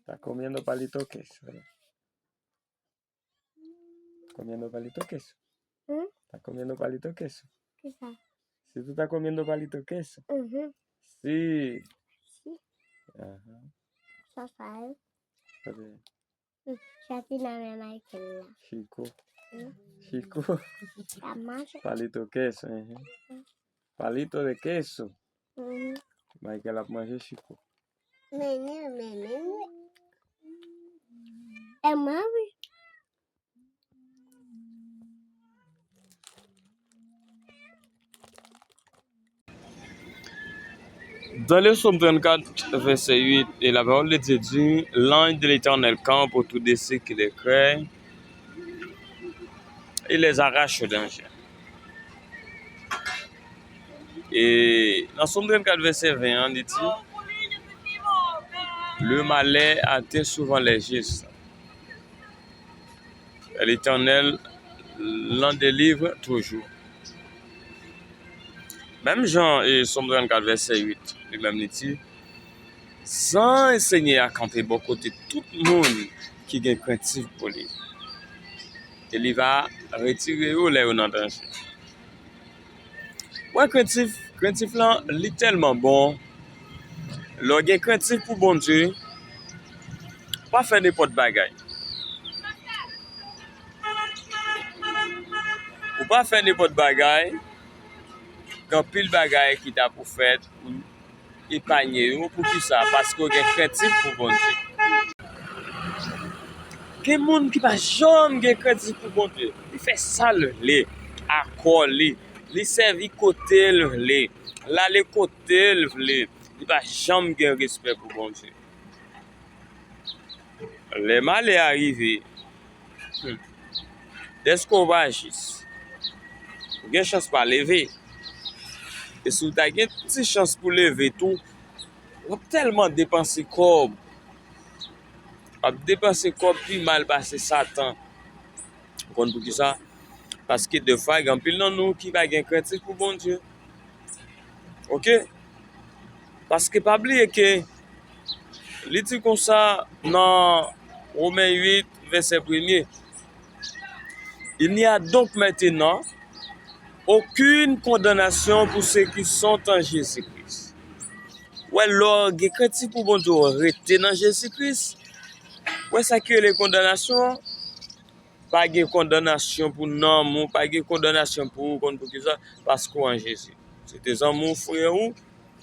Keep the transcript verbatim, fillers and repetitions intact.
Está comiendo palitos queso, ¿verdad? Comiendo palitos queso. ¿Mm? Está comiendo palitos queso. Kisa? Si tú estás comiendo palitos queso. Mhm. Sí. Sí. Ajá. Sa sa ye. Espérate. Chati nan men Michael la. Chico. Mm. Chico. Ka manje. Palito queso. Ajá. Palito de queso. Mhm. Michael ap manje Chico. Mennen, mennen. E mwen wi. Dans le psaume trente-quatre, verset huit, et la parole de Dieu dit, l'ange de l'Éternel campe autour de ceux qui le craignent et les arrache au danger. E nan Sòm trannkat vèsè ven an, li di, le malheur atteint souvent les justes, et l'Éternel l'en délivre toujours. Menm jan e Sòm trannkat vèsè uit, li menm li di, zanj Senyè a kanpe bò kote tout moun ki gen krentif pou li, e li va retire yo lè yo nan danje. Wè, krentif, krentif lan, li tèlman bon. Lè w gen krentif pou Bondye, ou pa fè nenpòt bagay. Ou pa fè nenpòt bagay. Gen anpil bagay ki ta pou fèt pou epanye yo. Poukisa? Paske w gen krentif pou Bondye. Gen moun ki pa janm gen krentif pou Bondye. Li fè sa l vle, a kò li. Li sèvi kote l vle. L ale kote l vle. Li pa janm gen respè pou Bondye. Lè malè a rive, hmm, dèske w pa jis, ou gen chans pa leve. E si w ta gen ti chans pou leve tou, w ap tèlman depanse kòb. W ap depanse kòb pi mal pase Satan. Ou konn poukisa? Paske defwa, gen anpil nan nou ki pa gen krentif pou Bondye. Oke? Paske pa bliye ke li di konsa nan Women uit, vèsè premye, il n'y a donc maintenant aucune condamnation pour ceux qui sont en Jésus-Christ. Wè, lè w gen krentif pou Bondye, w rete nan Jezi Kris. Wè sa ki rele kondanasyon an? Pa gen kondanasyon pou nanm ou, pa gen kondanasyon pou ou, konn poukisa? Paske w an Jezi. Se te zanmi w, frè ou,